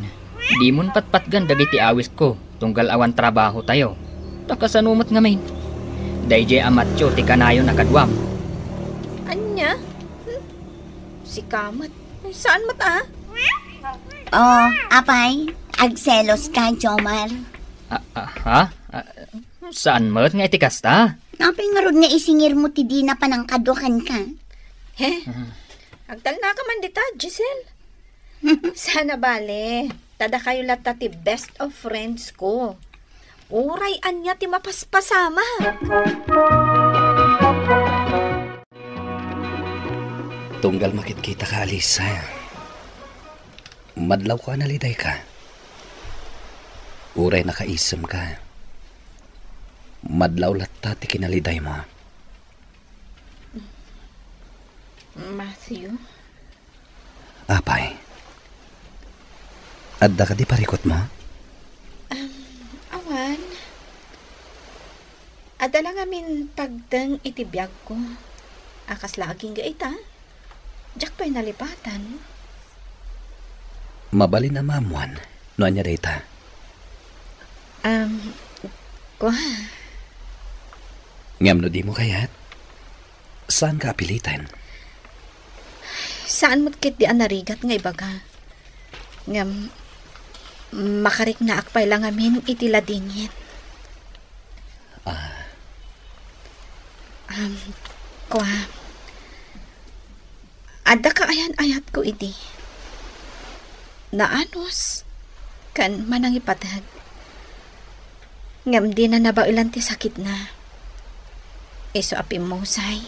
dimon patpatgan dagiti awisko tunggal awan trabahotayo. Ta kasano met ngamin? Daydiay a Matthew ti kanayon a kaduam. Ania? Hmm? Sika met. Saan met a? Oh, apay, agselos ka, Jomar? Ah, ah, ha? Ah, saan met nga iti kasta? Apay ngarud nga isingir mo ti dina panangkadua kenka? He? Ah. Agtalnaka man dita, Giselle. Saan a bale, ta dakayo latta ti best of friends ko. Uray ania ti mapaspasama. Tunggal makitkitaka, Alisa, madlawko a nalidayka. Uray nakaisemka, madlaw latta ti kinalidaymo. Matthew? Apay, adda kadi parikutmo? Um, awan. Adda pin pagteng iti biagko. A kasla agingga ita, diak pay nalipatan. Mabalin a maammuan no ania dayta. Um, kua. Ngem no dimo kayat, saanka a piliten. Saan met ketdi a narigat nga ibaga. Ngem, makariknaak pay la ngamin iti ladingit. Ah. Um, kua, adda kaayan-ayatko idi. Naanus, ken manangipateg. Ngem dina nabaelan ti sakitna. Isu a pimmusay.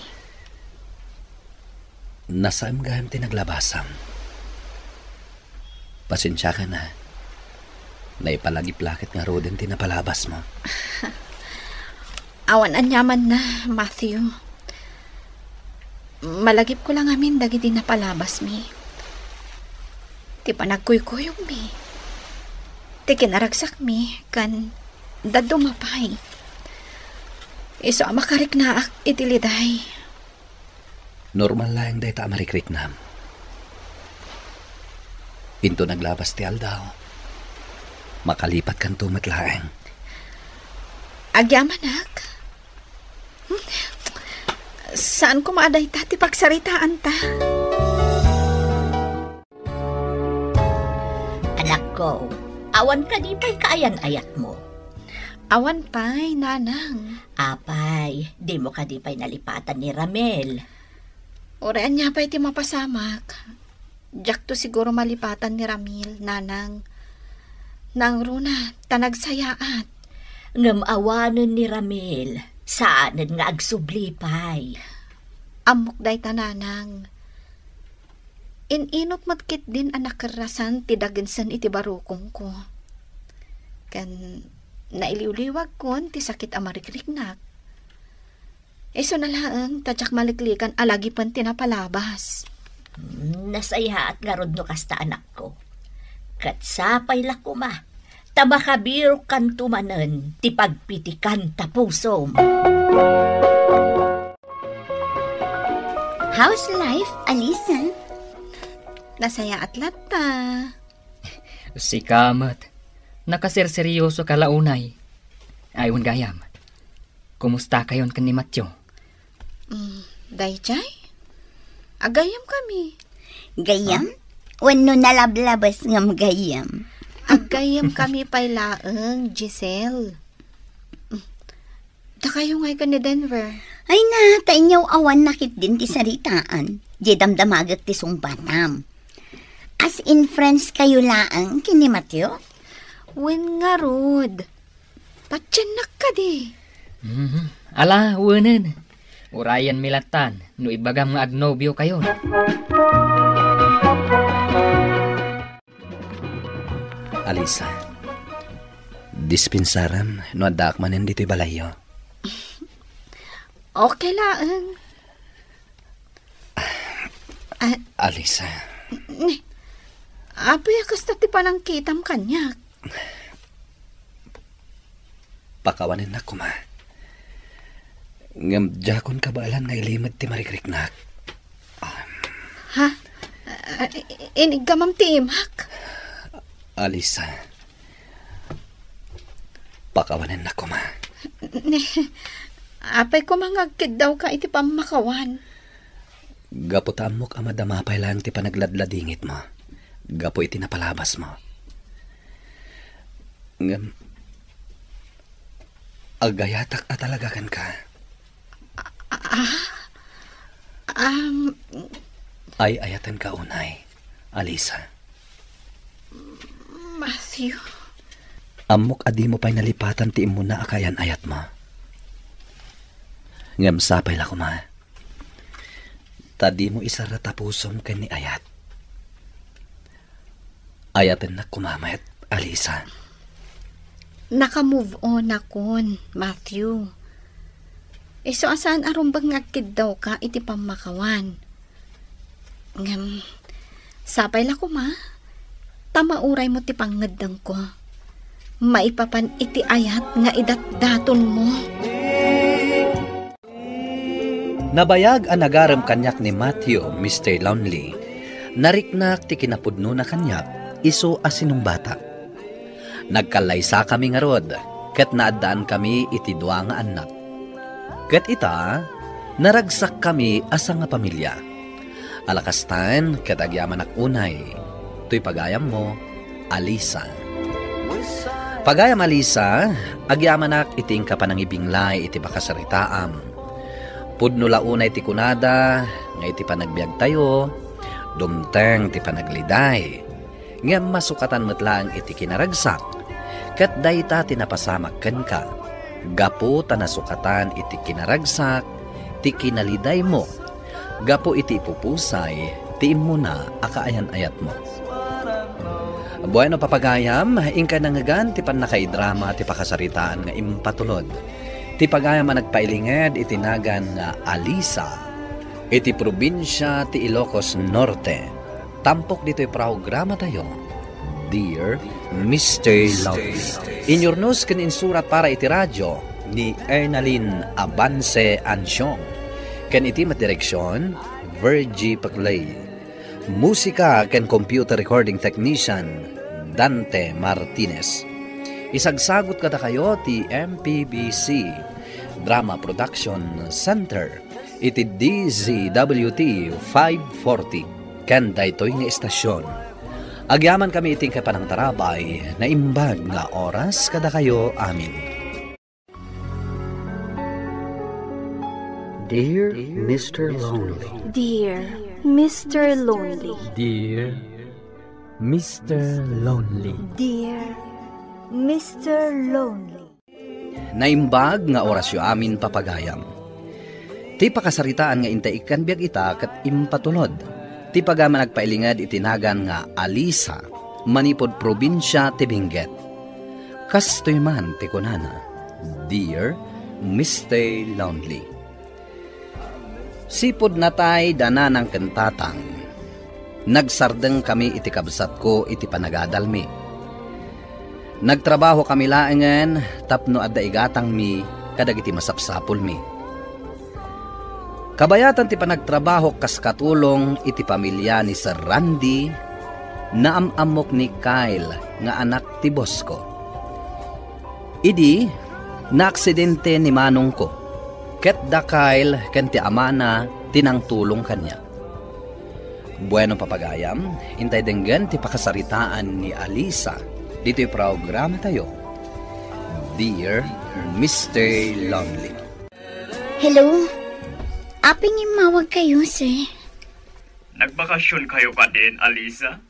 Nasaem gayam ti naglabasam. Pasensiakan a. Naipalagip la ket ngaruden ti napalabasmo. Awan aniamanna, Matthew. Malagipko la ngamin dagiti napalabasmi. Ti panagkuykuyogmi. Ti kinaragsakmi, ken dadduma pay. Isu a makariknaak iti liday. Normal laeng dayta a marikriknam. Inton aglabas ti aldaw, makalipatkanto met laeng. Agyamanak? Hmm? Saan koma a dayta ti pagsaritaanta? Anakko, awan kadi pay kaayan-ayatmo? Awan pay, nanang. Apay, dimo kadi pay nalipatan ni Ramil? Uray ania pay ti mapasamak. Diakto siguro malipatan ni Ramil, nanang. Nangruna, ta nagsayaat. Ngem awanen ni Ramil, saanen nga agsubli pay. Ammok dayta, nanang. In-inut met ketdin a nakerrasan ti dagensen iti barukongko. Ken nailiwliwagkon ti sakit a marikriknak. Isuna laeng ta diak maliklikan a lagipen ti napalabas. Hmm, nasayaat ngarud no kasta, anakko. Ket sapay la koma ta makabirokkanto manen ti pagpitikan ta pusom. How's life, Alisa? Nasayaat latta. Sika met. Nakaserseryoso ka la unay. Ay, wen gayam. Kumusta kayon ken ni Matthew? Mm, dayjay? Agayam kami. Gayam? Ha? Wenno nalablabes ngem gayam? Agayam kami pay laeng, Giselle. Mm. Dakayo ngay ken ni Denver? Ay na, ta inyaw awan na ketdin ti saritaan. Di damdamagek ti sungbatam. As in friends kayo laeng ken ni Matthew? Wen ngarud. Patiennak kadi. Mhm. Ala, wenen. Urayenmi lattan no ibagam nga agnobio kayo. Alisa, dispensaram no addaak manen ditoy balayyo. Okay laeng. Ah, Alisa. Ni, apay a kasta ti panangkitam kaniak? Pakawanennak koma. Ngem diakon kabaelan nga ilimed ti marikriknak. Um, Ha? Ah, i-, iniggamam ti imak? Alisa, pakawanennak koma. Ni, apay koma nga agkiddawka iti pammakawan? Gapu ta ammok a madama pay laeng ti panagladladingitmo gapu iti napalabasmo. Ngem, agayatak a talaga kenka. Ah? Um, Ay-ayatenka unay, Alisa. Matthew. Ammok a dimo pay nalipatan ti immuna a kaayan-ayatmo. Ngem sapay la koma. Ta dimo isarra ta pusom ken ni ayat. Ayatennak koma met, Alisa. Naka-move on akon, Matthew. Isu a saan a rumbeng nga agkiddawka iti pammakawan. Ngem, sapay la koma, ta mauraymo ti pangngeddengko. Maipapan iti ayat nga idatdatonmo. Nabayag a nagarem kaniak ni Matthew, Mister Lonely. Nariknak ti kinapudnona kaniak, isu a sinungbatak. Nagkallaysakami ngarud, ket naaddaankami iti dua nga annak. Ket ita, naragsakkami a sangapamilia. Alakastan, ket agyamanak unay, toy pagayammo, Alisa. Pagayam Alisa, agyamanak iti inka panangibinglay iti pakasaritaam. Pudno la unay ti kunada nga iti panagbiagtayo, dumteng ti panagliday. Ngem masukatan met laeng iti kinaragsak, ket dayta ti napasamak kenka, gapu ta nasukatan iti kinaragsak ti kinalidaymo, gapu iti ipupusay ti immuna a kaayan-ayatmo. Bueno, papagayam, inkay nangngegan ti pannakaidrama ti pakasaritaan nga impatulod. Ti pagayam a nagpailinged iti nagan nga Alisa, iti probinsia ti Ilocos Norte. Tampok ditoy programatayo, Dear Mister Lonely. Inyurnos ken insurat para iti radio ni Ernalyn Avance Ansiong. Ken iti met direksion, Virgie Paclay. Musika ken computer recording technician, Dante Martinez. Isagsagut kadakayo ti M P B C Drama Production Center iti D Z W T five forty ken daytoy nga estasion. Agyamankami iti panangtarabay, naimbag nga oras kadakayo amin. Dear Mister Lonely. Dear Mister Lonely. Dear Mister Lonely. Dear Mister Lonely. Naimbag nga orasyo amin, papagayam. Ti pakasaritaan nga intay ikkan biag ita ket impatulod. Ti pagayam a nagpailinged iti nagan nga Alisa, manipud probinsia ti Benguet. Kastoy man ti kunana, Dear Mister Lonely. Sipud natay da nanang ken tatang, nagsardengkami iti kabsatko iti panagadalmi. Nagtrabahokami laengen tapno adda igatangmi kadagiti masapsapulmi. Kabayatan ti panagtrabahok kas katulong iti pamilia ni Sir Randy, naam-ammok ni Kyle nga anak ti bossko. Idi, naaksidente ni manongko, ket da Kyle ken ti amana ti nangtulong kaniak. Bueno, papagayam, intay denggen ti pakasaritaan ni Alisa ditoy programatayo, Dear Mister Lonely. Hello? Apay nga immawag kayo, sir? Nagbakasyon kayo kadin, Alisa?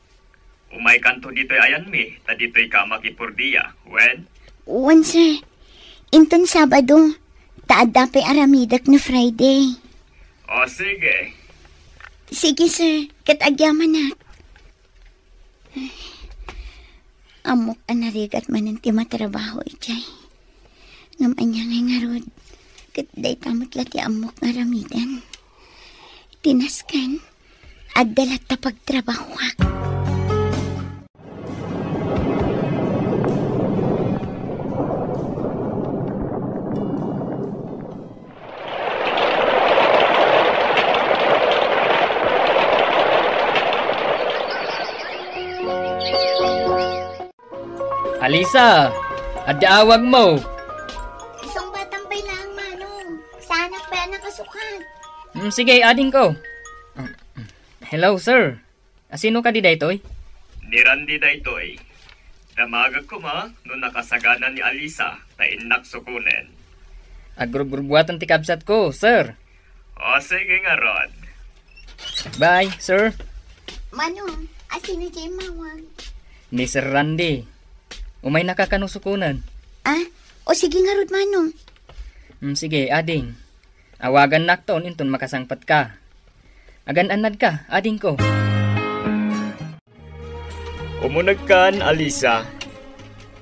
Umaykanto ditoy ayanmi, ta ditoy ka makipurdia, wen? Wen, sir. Inton Sabado, ta adda pay aramidek no Friday. O, sige. Sige, sir. Ket agyamanak. Ammok a narigat manen ti matrabaho idiay. Ngem ania ngay ngarud, ket dayta met la ti ammok nga aramiden. Ti nasken, adda latta pagtrabahoak. Alisa, adda awagmo. Sungbatan pay laeng, Manong. Saanak pay a nakasukat. Mm, sige, adingko. Hello, sir. Asino kadi daytoy? Ni Randy daytoy. Damagek koma no nakasagana ni Alisa ta innak sukonen. Agrubrubuatan ti kabsatko, sir. O, sige ngarud. Bye, sir. Manong, asino diay immawag? Ni Sir Randy. Umaynaka kano sukonen? Ah, o sige ngarud, Manong. Mm, sige, ading. Awagannakton inton makasangpetka. Agan-annadka, adingko. Umunegkan, Alisa.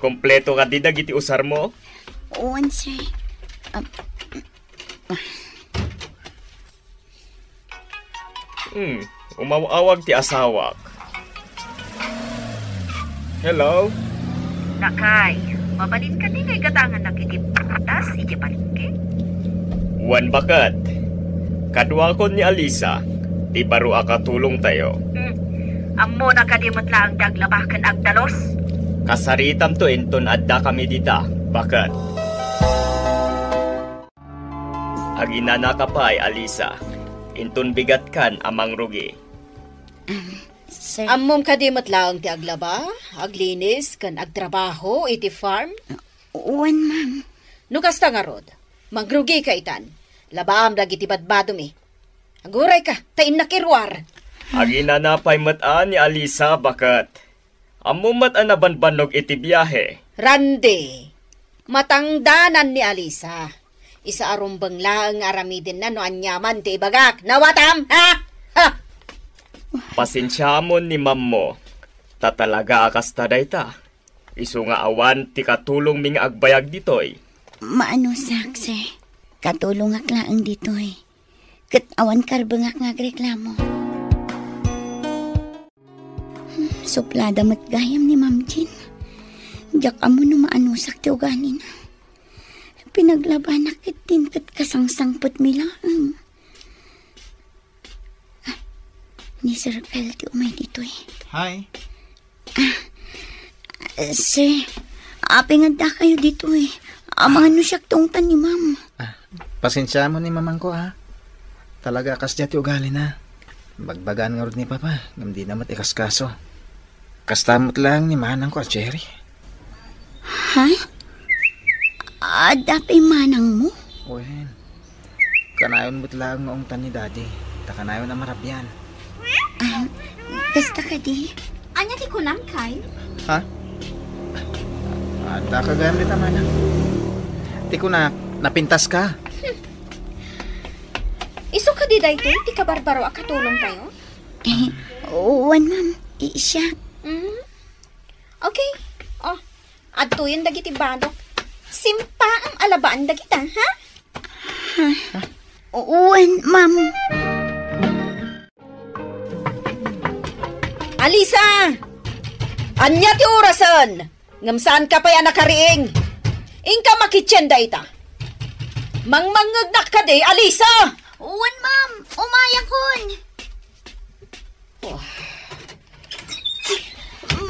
Kompleto kadi dagiti usarmo? Wen, sir. Am- Hmm, umaw-awag ti asawak. Hello? Lakay, mabalin kadi nga igatangannak iti prutas iti palengke? Wen, baket. Kaduakon ni Alisa, ti baro a katulongtayo. Hmm. Ammona kadi met laeng ti aglaba ken agdalus? Kasaritamto inton addakami dita, baket. Aginanaka pay, Alisa, inton bigatkan a mangrugi. Sir. Ammom kadi met laeng ti aglaba, aglinis, ken agtrabaho iti farm? Wen, ma'am. No kasta ngarud, mangrugika itan. Labaam dagiti badbadomi. Agurayka, ta innak iruar. Aginana pay met a ni Alisa, baket. Ammom met a nabanbannog iti biahe. Randy, matangdanan ni Alisa. Isa a rumbeng laeng nga aramidenna no aniaman ti ibagak. Nawatam, ha? Ha! Pasensiamon ni mammo. Ta talaga a kasta dayta. Isu nga awan ti katulongmi nga agbayag ditoy. Maanusak, sir. Katulongak laeng ditoy. Ket awan karbengak nga agreklamo. Hmm, suplada met gayam ni Ma'am Jean. Diak ammo no maanusak ti ugalina. Pinaglabanak ket din ket kasangsangpetmi laeng. Ah, ni Sir Kyle ti umay ditoy. Hi. Ah, sir, apay nga addakayo ditoy? Amangan no siak ti ungtan ni ma'am. Ah, pasensiamon ni mamangko, ha? Talaga a kasdiay ti ugalina. Bagbagaan ngarud ni Papa, ngem dina met ikaskaso. Kasta met laeng ni manangko a Jerry. Ha? Adda pay manangmo? Wen, kanayon met laeng nga ungtan ni Daddy, ta kanayon a marabian. Ah, kasta kadi? Ania ti kunam, Kyle? Ha? Addaka gayam dita, manang. Ti kunak, napintaska. Isu kadi daytoy ti kabarbaro a katulongtayo? Eh, wen, ma'am. I-, siak. Mhm. Okay. Oh, adtoyen dagiti banok. Simpaam a labaan dagita, ha? Wen, ma'am. Alisa! Ania ti orasen? Ngem saanka pay a nakariing. Inka makitchen dayta. Mangmangngegnak kadi, Alisa? Wen, ma'am. Umayakon. Oh.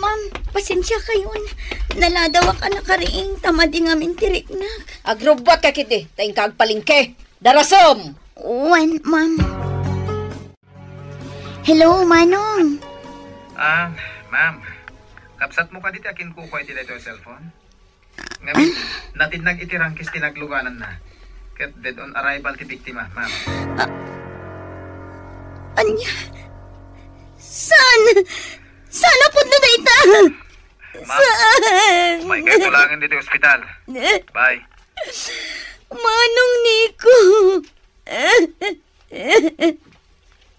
Ma'am, pasensiakayon. Naladawak a nakariing ta madi ngamin ti riknak. Agrubbuatka ketdi, ta inka agpalengke. Darasem! Wen, ma'am. Hello, Manong. Ah, ma'am. Kabsatmo kadi ti akinkukua iti daytoy a cellphone? Ngamin, natindnag iti rangkis ti naglugananna. Ket dead on arrival ti biktima, ma'am. Ah, ania? Saan? Saan a pudno dayta? Ma'am, saan? Umaykayto laengen ditoy ospital. Eh? Bye. Manong Nico.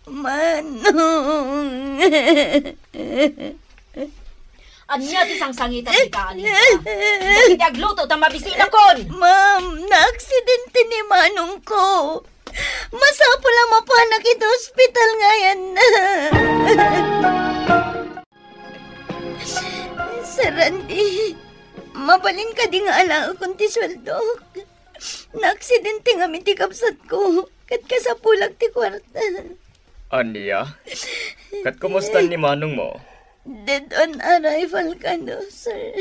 Manong. Ania ti sangsangitan, Alisa? Dagiti agluto ta mabisinakon. Ma'am, naaksidente ni manongko. Masapul a mapanak iti ospital nga ayanna. Sir Randy, mabalin kadi nga alaekon ti sueldok? Naaksidente ngamin ti kabsatko, ket kasapulak ti kuarta. Ania? Ket kumusta ni manongmo? Dead on arrival kano, sir.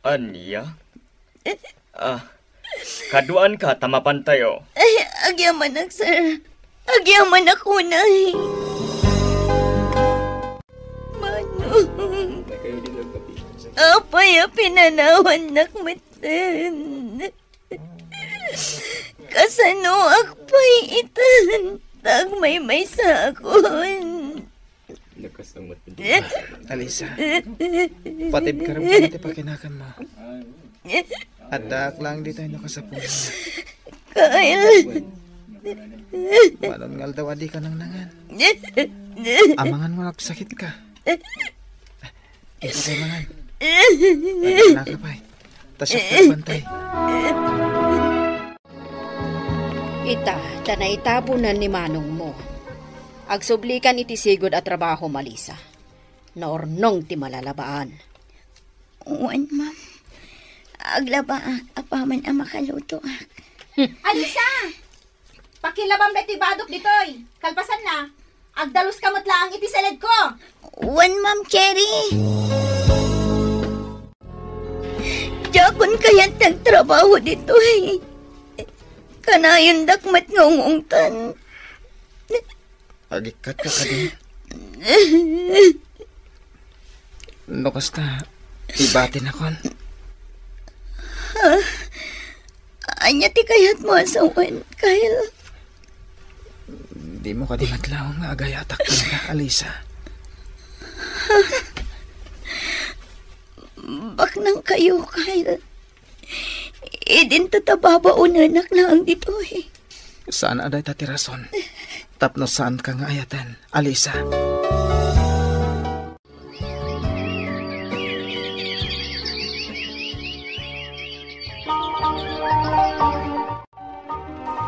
Ania? Ah, kaduaanka ta mapantayo. Ay, agyamanak, sir. Agyamanak unay. Manong. Apay a pinanawannak metten? Kasanoak pay itan? Ta agmaymaysakon. Alisa, patibka rin pala ti pakinaganmo. Addaak lang ditoy no kasapulan. Kyle. Manon nga aldaw a dika nangnangan. Amangan mo nagsakitka. Ikaw pay mangan. Adda naka pay. Ta siak ti bantay. Ita, ta naitabonan ni manongmo. Agsublikan iti sigud a trabaho, Alisa. Naurnong ti malalabaan. Wen, ma'am. Aglabaak apaman a makalutoak. Alisa! Pakilabam daytoy badok ditoy. Kalpasanna, agdaluska met laeng iti saledko. Wen, Ma'am Cherry. Diakon kayat ti agtrabaho ditoy. Kanayondak met nga ungungtan. Agikkatka kadi? No kasta, ibatinakon. Ania ti kayatmo a sawen, Kyle? Dimo kadi met laeng nga agayatak kenka, Alisa? Baknangkayo, Kyle. Idinto ta babaonenak laeng ditoy. Saan a dayta ti rason tapno saanka nga ayaten, Alisa?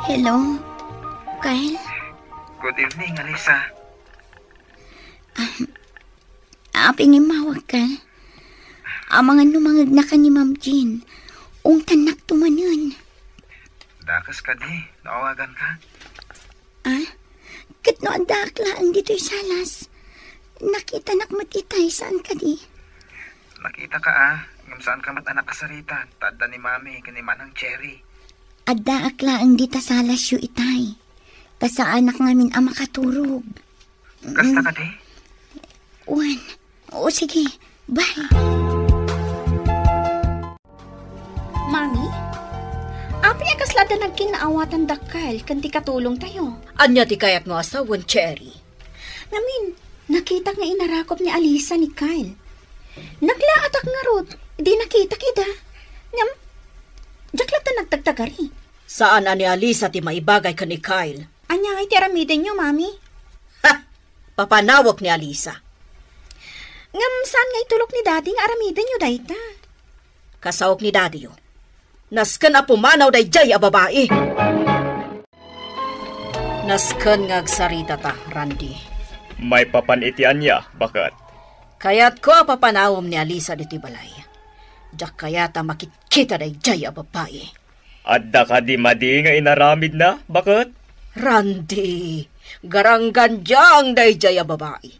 Hello, Kyle? Good evening, Alisa. Apay nga immawagka? Amangan no mangegnaka ni Ma'am Jean. Ungtannakto manen. Dakes kadi no awaganka? Ah? Ket no addaak laeng ditoy salas, nakitanak met itay, saan kadi? Nakitaka, a, ngem saanka met a nakasarita, ta adda ni Mami ken ni Manang Cherry. Addaak laeng dita salasyo itay, ta saanak ngamin a makaturog. Kasta kadi? Wen. O, sige. Bye. Mami, apay a kasla adda nagkinnaawatan dakkel ken ti katulongtayo? Ania ti kayatmo a sawen, Cherry? Ngamin, nakitak nga inarakop ni Alisa ni Kyle. Naglaatak ngarud, di nakitak ida. Ngem, diak latta nagtagtagari. Saan a ni Alisa ti maibagay ken ni Kyle. Ania ngay ti aramidenyo, Mami? Ha! Papanawek ni Alisa. Ngem saan nga itulok ni Daddy nga aramidenyo dayta? Kasaok ni Daddy-yo. Nasken a pumanaw daydiay a babai. Nasken nga agsaritata, Randy. Maipapan iti ania, baket? Kayatko a papanawem ni Alisa ditoy balay. Diak kayat a makitkita daydiay a babai. Adda kadi madi nga inaramidna, baket? Randy, garanggandiang daydiay a babai.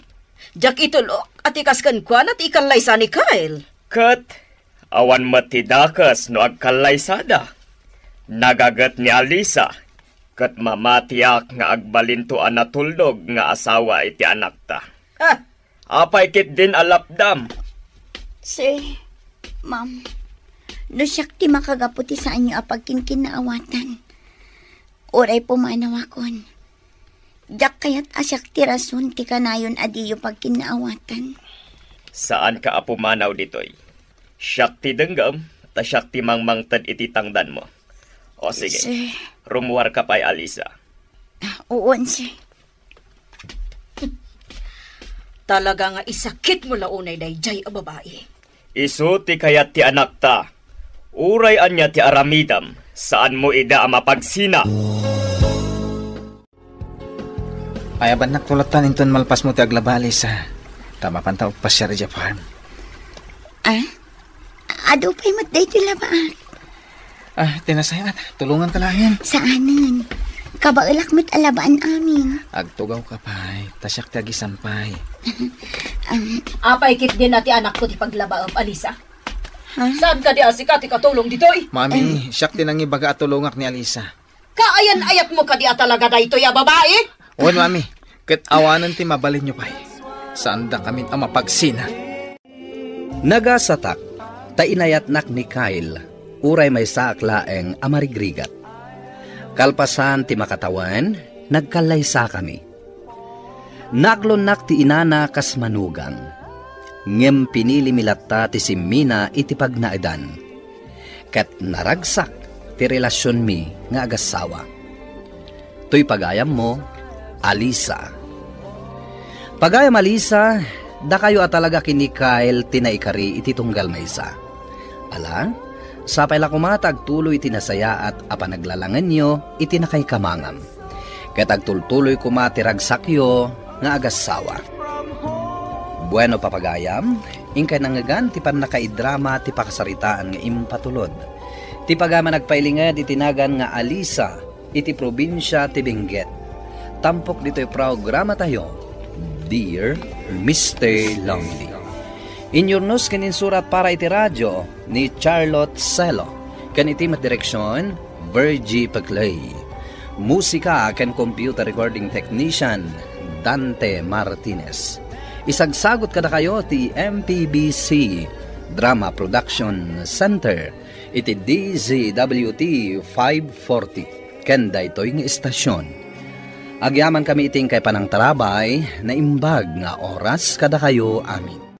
Diak itulok a ti kas kenkuana ti ikallaysa ni Kyle. Ket awan met ti dakes no agkallaysada. Nagaget ni Alisa, ket mamatiak nga agbalinto a natulnog nga asawa iti anakta. Ha! Apay ketdin a lapdam? Sir, ma'am, no siak ti makagapu ti saanyo a pagkinkinnaawatan, uray pumanawakon. Diak kayat a siak ti rason ti kanayon a diyo pagkinnaawatan. Saanka a pumanaw ditoy. Siak ti denggem, ta siak ti mangmangted iti tangdanmo. O sige, sir. Rummuarka pay, Alisa. Ah, uwan, sir. Talaga nga isakitmo la unay daydiay a babai. Isu ti kayat ti anakta. Uray ania ti aramidam, saanmo ida a mapagsina. Ayabannak tulatan inton malpasmo ti aglaba, Alisa. Ta mapanta agpasiar idiay farm. Ah? Adu pay met daytoy labaak. Ah, ti nasayaat, tulonganka laengen. Saanen. Kabaelak met a labaan amin. Agtugawka pay, ta siak ti agisampay. Am. Apay ketdin a ti anakko ti paglabaem, Alisa? Ha? Saan kadi a sika ti katulong ditoy? Mami, siak ti nangibaga a tulongak ni Alisa. Kaayan-ayatmo kadi a talaga daytoy a babai? Wen, Mami, ket awanen ti mabalinyo pay. Saandakamin a mapagsina. Nagasatak ta inayatnak ni Kyle, uray maysaak laeng a marigrigat. Kalpasan ti makatawen, nagkallaysakami. Naaklonnak ti inana kas manugang, ngem pinilimi latta ti simmina iti pagnaedan. Ket naragsak ti relasionmi nga agassawa. Toy pagayammo, Alisa. Pagayam Alisa, dakayo a talaga ken ni Kyle ti naikari iti tunggal maysa. Ala, sapay la koma ta agtuloy ti nasayaat a panaglalangenyo iti nakaikamangam. Ket agtultuloy koma ti ragsakyo nga agassawa. Bueno, papagayam, inkay nangngegan ti pannakaidrama ti pakasaritaan nga impatulod. Ti pagayam a nagpailinged iti nagan nga Alisa, iti probinsia ti Benguet. Tampok ditoy programatayo, Dear Mister Lonely. Inyurnos ken insurat para iti radio ni Charlotte Celo, ken iti met direksion, Virgie Peclay. Musika ken computer recording technician, Dante Martinez. Isagsagot kadakayo ti M P B C Drama Production Center iti D Z W T five forty ken daytoy nga istasyon. Agyamankami iti inkay panangtarabay, naimbag nga oras kadakayo amin.